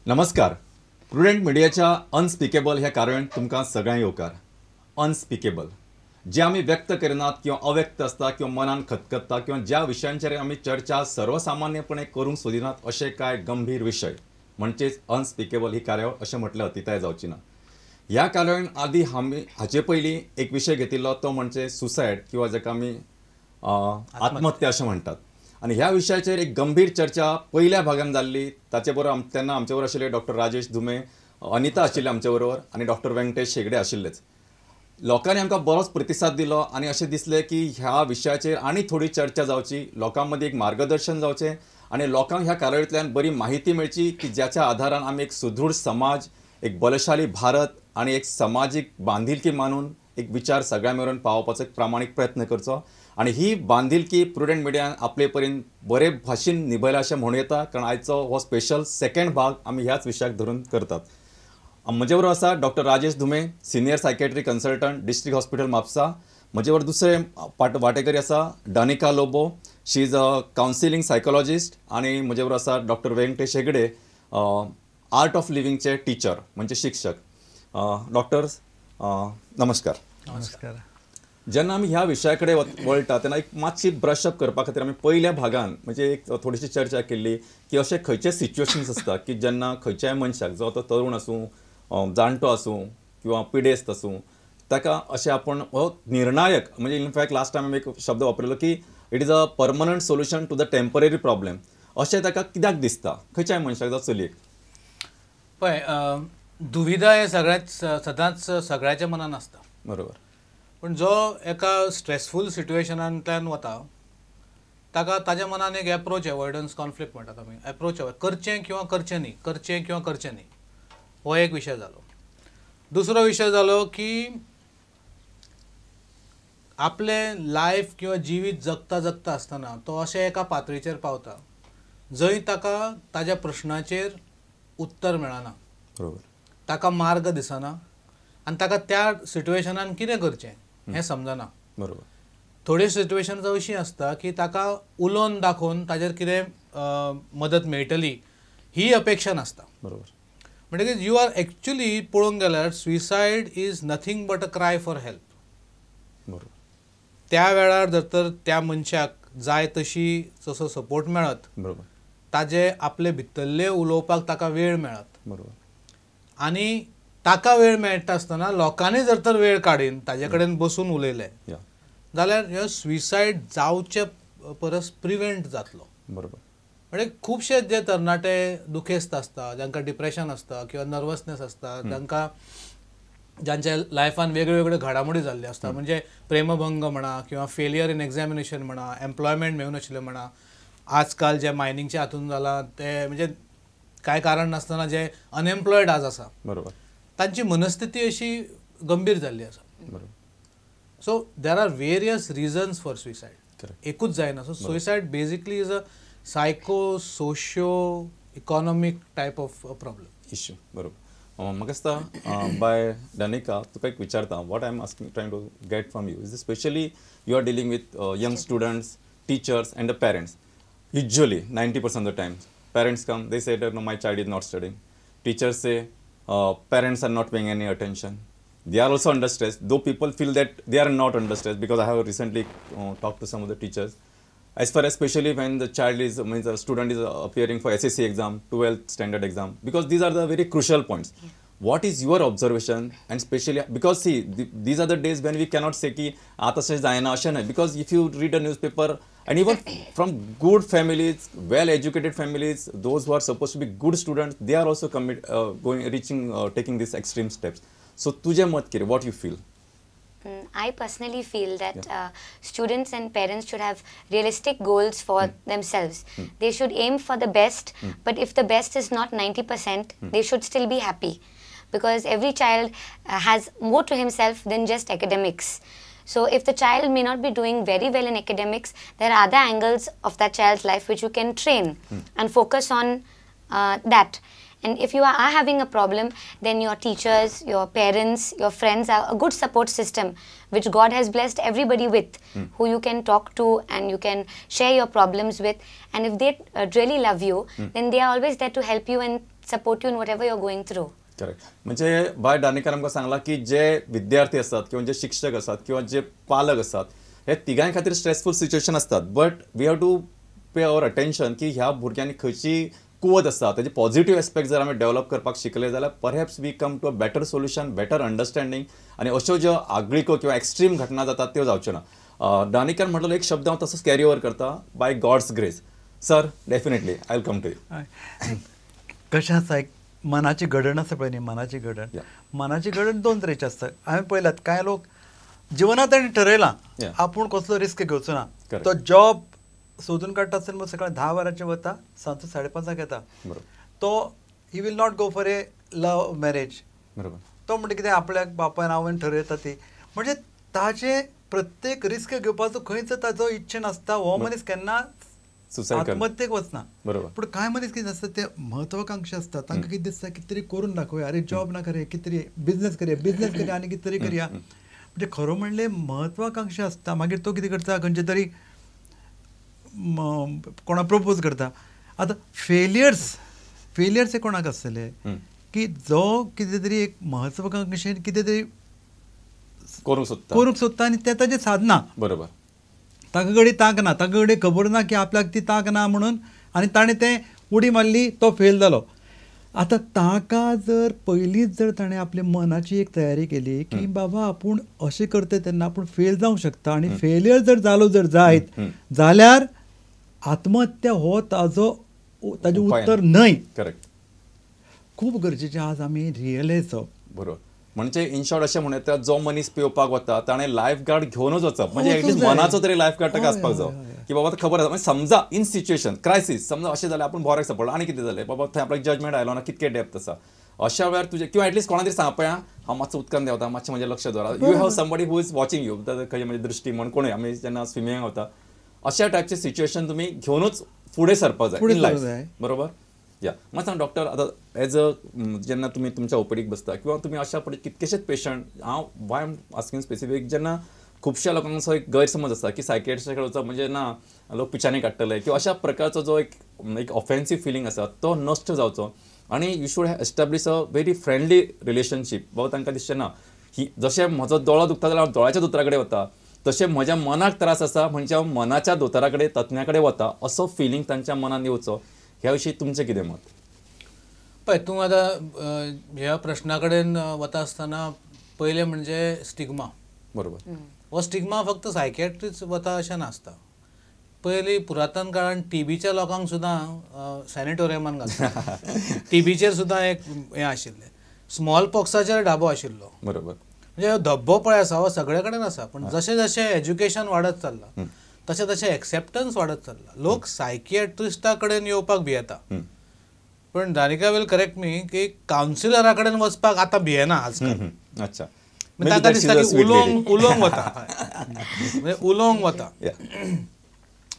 नमस्कार. प्रुडंट मिडियाच्या अनस्पिकेबल ह्या कारण तुमकां सगळ्यांक येवकार. अनस्पिकेबल जे आमी व्यक्त करिनात किंवा अव्यक्त आसता किंवा मनान खतखत्ता किंवा ज्या विशयांचेर आमी चर्चा सर्वसामान्यपणे करूंक सोदिनात अशे कांय गंभीर विशय म्हणजेच अनस्पिकेबल ही कार्यावळ अशें म्हटल्यार अतिताय जावची ना. ह्या कार्यावळीन आदी आमी हाचे पयलीं एक विशय घेतिल्लो तो म्हणजे सुसायड किंवा जाका आमी आत्महत्या अशें म्हणटात. आनी ह्या विशयाचेर एक गंभीर चर्चा पयल्या भागान जाल्ली. ताचे बरोबर तेन्ना आमचे बरोबर आशिल्ले डॉक्टर राजेश धुमे, अनिता आशिल्ले आमचे बरोबर आनी डॉक्टर व्यंकटेश हेगडे आशिल्लेच. लोकांनी आमकां बरोच प्रतिसाद दिलो आनी अशें दिसलें की ह्या विशयाचेर आनी थोडी चर्चा जावची, लोकां मदीं एक मार्गदर्शन जावचें आनी लोकांक ह्या कार्यावळींतल्यान बरी माहिती मेळची की ज्याच्या आधारान आमी एक सुदृढ समाज, एक बलशाली भारत आनी एक समाजीक बांधिलकी मानून एक विचार सगळ्यां मेरेन पावोवपाचो एक प्रामाणीक प्रयत्न करचो. आनी ही बांधिलकी प्रुडंट मिडियान आपले परीन बरे भाशेन निभयला अशें म्हणूं येता, कारण आयचो हो स्पेशल सेकंड भाग आमी ह्याच विशयाक धरून करतात. म्हजे बरोबर आसा doctor Rajesh Dhume, senior psychiatry consultant, district hospital Mapusa. म्हजे बरोबर दुसरे वाटेकरी आसा Danica Lobo, she is a counselling psychologist. आनी म्हजे बरोबर आसा doctor Venkatesh Hegde, art of लिव्हिंगचे टिचर म्हणजे शिक्षक. डॉक्टर्स नमस्कार. नमस्कार. जेन्ना आमी ह्या विशया कडेन वळटा तेन्ना एक मातशी ब्रशअप करपा खातीर आमी पयल्या भागान म्हणजे एक थोडीशी चर्चा केल्ली की अशे खंयचे सिच्युएशन्स आसता की जेन्ना खंयच्याय मनशाक, जो तो तरुण आसूं, जाणटो आसूं किंवा पिडेस्त आसूं, ताका अशें आपूण हो निर्णायक म्हणजे इनफॅक्ट लास्ट टायम आमी एक शब्द वापरिल्लो की it is a permanent solution to the temporary problem, अशें ताका कित्याक दिसता खंयच्याय मनशाक जावं चलयेक? पळय, दुविधा हे सगळ्याच सदांच सगळ्याच्या मनान आसता. बरोबर. पूण जो एका स्ट्रेसफूल सिट्युएशनांतल्यान वता ताका ताज्या मनान एक एप्रोच एवॉयडन्स कॉन्फ्लिक्ट म्हणटात आमी. एप्रोच करचें किंवा करचें न्ही, करचें किंवा करचें न्ही, हो एक विशय जालो. दुसरो विशय जालो की आपलें लायफ किंवा जिवीत जगता जगता आसतना तो अशें एका पातळीचेर पावता जंय ताका ताज्या प्रश्नाचेर उत्तर मेळना. बरोबर. ताका मार्ग दिसना आनी ताका त्या सिट्युएशनान कितें करचें हें समजना. बरोबर. थोडी सिट्युएशन्स अशीं आसता की ताका उलोवन दाखोवन ताजेर कितें मदत मेळटली ही अपेक्षा नासता. बरोबर. म्हणटकीच you are actually पळोवंक गेल्यार suicide is nothing but a cry for help. बरोबर. त्या वेळार जर तर त्या मनशाक जाय तशी जसो सपोर्ट मेळत, बरोबर, ताजे आपले भितरले उलोवपाक ताका वेळ मेळत. बरोबर. आनी ताका वेळ मेळटा आसतना लोकांनी जर तर वेळ काडीन ताजे कडेन बसून उलयले जाल्यार ह्यो सुसायड जावचे परस प्रिवेंट जातलो. बरोबर. म्हणजे खुबशे जे तरणाटे दुखेस्त आसता, जांकां डिप्रेशन आसता किंवा नर्वसनेस आसता, जांकां जांच्या लायफान वेगळे वेगळे घडामोडी जाल्ले आसता, म्हणजे प्रेमभंग म्हणा किंवा फेलियर इन एग्जामिनेशन म्हणा, एम्प्लॉयमेंट मेळूं नाशिल्लें म्हणा, आजकाल जे मायनिंगच्या हातून जालां ते म्हणजे कांय कारण नासतना जे अनएम्प्लॉयड आज आसा, बरोबर, तांची मनस्थिती अशी गंभीर जाल्ली आसा. बरोबर. So there are various reasons for suicide, एकूच जायना. So suicide basically is a psycho socio economic type of problem issue. बरोबर. म्हाका दिसता बाय डॅनिका तुका एक विचारता, what I am asking trying to get from you is specially you are dealing with young students, teachers and the parents. Usually 90% of the time parents come, they say that no, my child is not studying. Teachers say parents are not paying any attention. They are also under stress, though people feel that they are not under stress, because I have recently talked to some of the teachers. As far as especially when the child is, means the student is appearing for SSC exam, 12th standard exam, because these are the very crucial points. Yeah. What is your observation, and especially because see, these are the days when we cannot say ki aata se jayna ashe nahi, because if you read a newspaper, and even from good families, well educated families, those who are supposed to be good students, they are also taking these extreme steps. So tujhe mat kire, what you feel? I personally feel that students and parents should have realistic goals for themselves. They should aim for the best, but if the best is not 90%, they should still be happy, because every child has more to himself than just academics. So if the child may not be doing very well in academics, there are other angles of that child's life which you can train and focus on that. And if you are having a problem, then your teachers, your parents, your friends are a good support system, which God has blessed everybody with, who you can talk to and you can share your problems with. And if they really love you, then they are always there to help you and support you in whatever you're going through. Correct. म्हणजे बाय डानेकर आमकां सांगलां की जे विद्यार्थी आसात किंवा जे शिक्षक आसात किंवा जे पालक आसात हे तिगांय खातीर स्ट्रेसफूल सिच्युएशन आसतात, but we have to pay our attention की ह्या भुरग्यांनी खंयची कुवत आसा ताजे पॉझिटिव्ह एस्पेक्ट जर आमी डेव्हलप करपाक शिकले जाल्यार perhaps we come to a better solution, better understanding आनी अश्यो ज्यो आगळिको किंवा एक्स्ट्रीम घटना जातात त्यो जावच्यो ना. डानेकर म्हटलो एक शब्द हांव तसोच कॅरी ओवर करता, by God's grace. Sir, definitely I will come to you. कशें आसा, एक मनाची घडण आसा पळय न्ही, मनाची घडण, मनाची घडण दोन तरेची आसता. हांवें पळयल्यात कांय लोक जिवनांत ताणें ठरयलां आपूण कसलो रिस्क घेवचो ना, तो जॉब सोदून काडटा आसतना सकाळी 10 वरांचेर वता, सांजचो 5:30 येता. तो he will not go for a love marriage. तो म्हणटा कितें आपल्याक बापायन आवयन ठरयता ती, म्हणजे ताजे प्रत्येक रिस्क घेवपाचो खंयच ताजो इच्छा नासता. हो मनीस केन्ना आत्महत्येक वचना. पूण कांय मनीस कितें आसता ते महत्वाकांक्षी आसता, तांकां कितें दिसता कितें तरी करून दाखोवया, अरे जॉब ना करया, कितें तरी बिजनेस करया, बिजनेस करया आनी कितें तरी करया. म्हणजे खरो म्हणलें महत्वाकांक्षी आसता. मागीर तो कितें करता, खंयचे तरी कोणा प्रपोज करता. आतां फेलियर्स, फेलियर्स हे कोणाक आसतले की जो कितें तरी एक महत्वाकांक्षेन कितें तरी करूंक सोदता आनी तें ताजें सादना. बरोबर. ताका कडेन तांक ना, ताका कडेन खबर ना की आपल्याक ती तांक ना म्हणून, आनी ताणें तें उडी मारली, तो फेल जालो. आतां ताका जर पयलींच जर ताणें आपल्या मनाची एक तयारी केली की बाबा आपूण अशें करता तेन्ना आपूण फेल जावंक शकता आनी फेलियर जर जालो जर जायत जाल्यार आत्महत्या हो ताजो ताजें उत्तर न्हय. करेक्ट. खूब गरजेचें आज आमी रियलायज जावप. बरोबर. म्हणजे इन शॉर्ट अशें म्हणूं येता, जो मनीस पिवपाक वता ताणें लायफ गार्ड घेवनूच वचप, म्हणजे एटलीस्ट मनाचो तरी लायफ गार्ड ताका आसपाक जाय की बाबा खबर आसा. म्हणजे समजा इन सिच्युएशन क्रायसीस समजा अशें जालें आपूण बोराक सापडलो आनी कितें जालें बाबा थंय आपल्याक जजमेंट आयलो ना, कितके डेप्थ आसा, अशा वेळार तुजें किंवा एटलीस्ट कोणा तरी सांग पळय हांव मातसो उदकान देंवता, मातशें म्हजें लक्ष दवरा. You have somebody who is watching you, खंय म्हणजे दृश्टी म्हण कोणूय, आमी जेन्ना स्विमींगाक वता अशा टायपचें सिच्युएशन तुमी घेवनूच फुडें सरपाक जाय इन लायफ. बरोबर. या म्हाका सांग डॉक्टर, आतां एज अ जेन्ना तुमी तुमच्या ओपीडीक बसता किंवा तुमी अशा पळय कितकेशेच पेशंट, हांव वाय एम आस्किंग स्पेसिफीक, जेन्ना खुबश्या लोकांचो एक गैरसमज आसता की सायकेट्रिस्टा कडेन वचप म्हणजे ना लोक पिचानी काडटले किंवा अशा प्रकारचो जो एक ऑफेन्सीव फिलींग आसा तो नश्ट जावचो आनी you should establish a very friendly relationship. बाबा तांकां दिसचें ना ही जशें म्हजो दोळो दुखता जाल्यार हांव दोळ्याच्या दोतोरा कडेन वता, तशें म्हज्या मनाक त्रास आसा म्हणजे हांव मनाच्या दोतोरा कडेन तज्ञा कडेन वता, असो फिलींग तांच्या मनान येवचो. ह्या विशीं तुमचें कितें मत? पळय तूं आतां ह्या प्रश्ना कडेन वता आसतना पयलें म्हणजे स्टिग्मा. बरोबर. हो स्टिग्मा फक्त सायकेट्रीच वता अशें नासता. पयलीं पुरातन काळान टीबीच्या लोकांक सुद्दां सॅनिटोरियमान घालता, टीबीचेर सुद्दां एक हें आशिल्लें, स्मॉल पॉक्साचेर धाबो आशिल्लो. बरोबर. म्हणजे धब्बो पळय आसा हो सगळे कडेन आसा, पूण जशें जशें एज्युकेशन वाडत चल्लां तशें तशें एक्सेप्टन्स वाडत चल्ला. लोक सायकियाट्रिस्टा कडेन येवपाक भियेता, पण दानिका will correct मी की कावन्सिलरा कडेन वचपाक आतां भियेना आजकाल. अच्छा. ताका दिसता की उलोवंक उलोवंक वता, म्हणजे उलोवंक वता.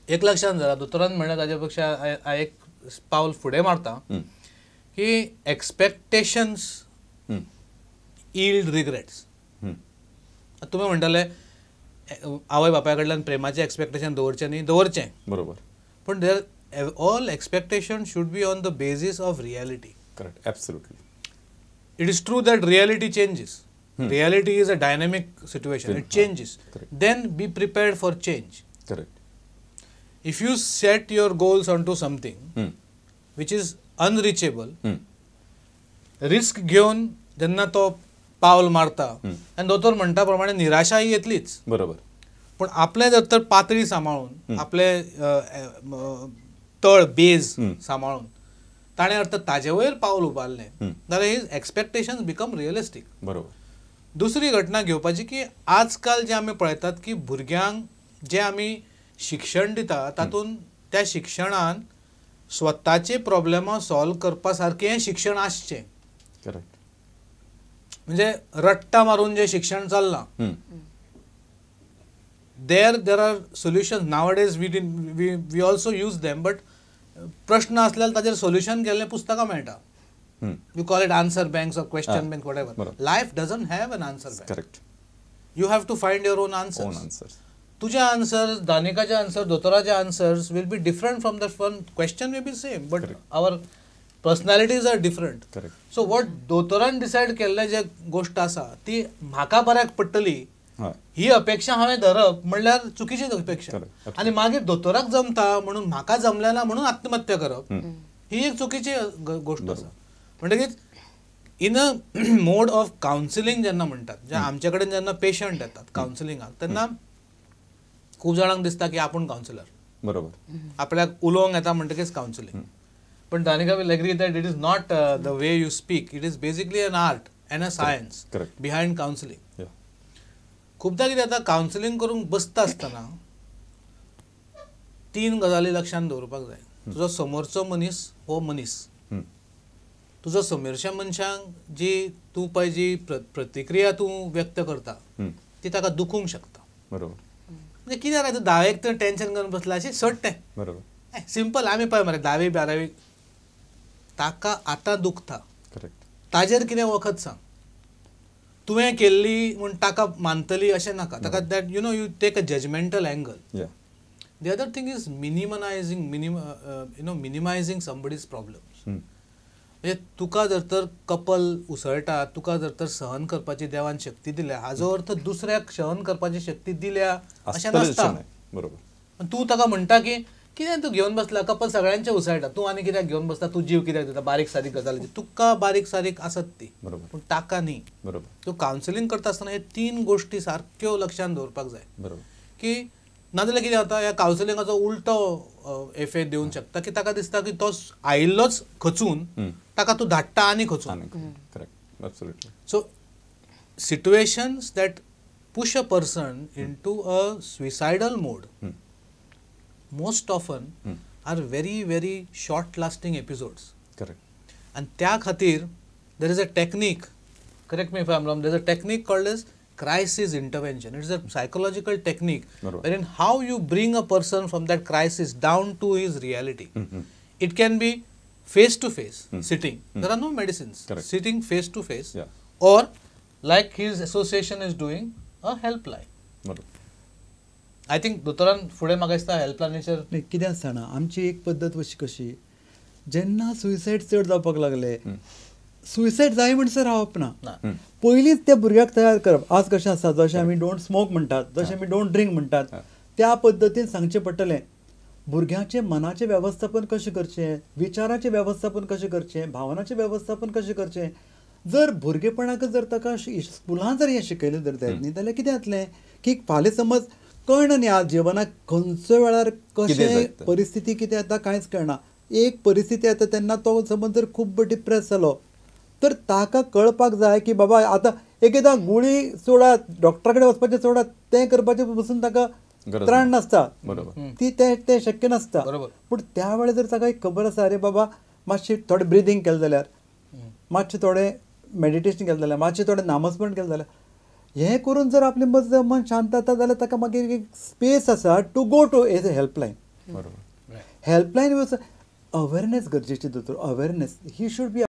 एक लक्षांत धरा, दोतोरान म्हणलें ताजे पेक्षा एक पावल फुडें मारता की एक्सपेक्टेशन्स यील्ड रिग्रेट्स. तुमी म्हणटाले आवय बापाय कडल्यान प्रेमाचें एक्सपेक्टेशन दवरचें न्ही, दवरचें. बरोबर. पूण there all expectation should be on the basis of reality. Correct. Absolutely. It is true that reality changes. Reality is a dynamic situation, it changes. Then be prepared for change. Correct. If you set your goals on to something which is unreachable, risk घेवन जेन्ना तो पावल मारता आनी दोतोर म्हणटा प्रमाणे निराशाय येतलीच. बरोबर. पूण आपलें जर तर पातळी सांबाळून, आपले तळ बेज सांबाळून ताणें अर्थ ताजे वयर पावल उबारलें जाल्यार his expectations become realistic. बरोबर. दुसरी घटना घेवपाची की आजकाल जे आमी पळयतात की भुरग्यांक जे आमी शिक्षण दिता तातूंत त्या शिक्षणान स्वताचे प्रॉब्लेमां सॉल्व करपा सारकें शिक्षण आसचें. करेक्ट. म्हणजे रट्टा मारून जें शिक्षण चल्लां, there are solutions nowadays, we also use them, but प्रश्न आसल्यार ताजेर सोल्युशन केल्लें पुस्तकां मेळटा. You call it answer banks or question bank, whatever. Life doesn't have an answer bank. Correct. You have to find your own answers. तुझे answers, दानिकाचे answer, दोतोराचे answers will be different from the one. Question may be same, but our Personalities are different. So what दोतोरान decide केल्ले जे गोश्ट आसा ती म्हाका बऱ्याक पडटली ही अपेक्षा हांवें धरप म्हणल्यार चुकीची अपेक्षा. आनी मागीर दोतोराक जमता म्हणून म्हाका जमलें ना म्हणून आत्महत्या करप ही एक चुकीची गोश्ट आसा. म्हणटकीच in a mode of counselling जेन्ना म्हणटात, जे आमचे कडेन जेन्ना पेशंट येतात कावन्सिलिंगाक तेन्ना खूब जाणांक दिसता की आपूण कावन्सिलर, बरोबर, आपल्याक उलोवंक येता म्हणटकीच कावन्सिलिंग. पण Danika will agree that it is not the way you speak, it is basically an art and a science behind counselling. खुबदां कितें जाता, कावन्सिलिंग करूंक बसता आसतना तीन गजाली लक्षांत दवरपाक जाय. तुजो समोरचो मनीस हो मनीस, तुजो समोरच्या मनशांक जी तूं पळय जी प्रतिक्रिया तूं व्यक्त करता ती ताका दुखूंक शकता. बरोबर, म्हणजे कितें जालें, तूं धावेक तर टेन्शन करून बसला अशें सोड तें, बरोबर, सिंपल. आमी पळय मरे धावी बारावी ताका आतां दुखता, करेक्ट, ताजेर कितें वखद सांग, तुवें केल्ली म्हूण ताका मानतली अशें नाका ताका. That you know you take a judgemental angle. The other thing is minimising you know minimising somebody's problems. म्हणजे तुका जर तर कपल उसळटा, तुका जर तर सहन करपाची देवान शक्ती दिल्या, हाजो अर्थ दुसऱ्याक सहन करपाची शक्ती दिल्या अशें नासता. बरोबर, तूं ताका म्हणटा की कितें तूं घेवन बसला, कपल सगळ्यांचें उसळटा, तूं आनी कित्याक घेवन बसता, तूं जीव कित्याक दिता, बारीक सारीक गजालीची तुका बारीक सारीक आसत ती, पूण ताका न्ही. बरोबर, तूं कावन्सिलिंग करता आसतना हे तीन गोश्टी सारक्यो लक्षांत दवरपाक जाय. बरोबर, की नाजाल्यार कितें जाता, ह्या कावन्सिलिंगाचो उल्टो एफेक्ट दिवंक शकता की ताका दिसता की तो आयिल्लोच खचून ताका तूं धाडटा आनी खचून. Correct, absolutely. So situations that push a person into a suicidal mode most often are very very short lasting episodes. Correct. And त्या खातीर there is a technique, correct me if I am wrong, there is a technique called as crisis intervention. It is a psychological technique wherein how you bring a person from that crisis down to his reality. It can be face to face sitting, there are no medicines, sitting face to face, or like his association is doing a helpline. I think दोतोरान फुडें म्हाका दिसता हेल्पलायनीचेर कितें आसता ना, आमची एक पद्दत अशी कशी, जेन्ना सुयसायड चड जावपाक लागले, सुयसायड जाय म्हणसर रावप ना, पयलींच त्या भुरग्याक तयार करप. आज कशें आसा, जशें आमी don't smoke म्हणटात, जशें आमी don't drink म्हणटात, त्या पद्दतीन सांगचें पडटलें. भुरग्यांचें मनाचें वेवस्थापन कशें करचें, विचाराचें वेवस्थापन कशें करचें, भावनाचें वेवस्थापन कशें करचें. जर भुरगेपणाक जर ताका स्कुलान जर हें शिकयलें जर जायत न्ही जाल्यार कितें जातलें की फाल्यां समज कळना न्ही, आज जिवनाक खंयच्या वेळार कशें परिस्थिती कितें येता कांयच कळना. एक परिस्थिती येता तेन्ना तो समज जर खूब डिप्रेस जालो तर ताका कळपाक जाय की बाबा आतां एक एकदां गुळी सोडात, डॉक्टरा कडेन वचपाचें सोडात, तें करपाचें पसून ताका त्राण नासता, ती तें शक्य नासता. पूण त्या वेळार जर ताका एक खबर आसा, अरे बाबा मातशें थोडें ब्रिदींग केलें जाल्यार, मातशें थोडें मेडिटेशन केलें जाल्यार, मातशें थोडें नामस्मरण केलें जाल्यार, हें करून जर आपलें मन शांत जाता जाल्यार ताका मागीर एक स्पेस आसा to go to as a helpline. बरोबर, हेल्पलायन अवेरनेस गरजेची दोतोर, awareness he should be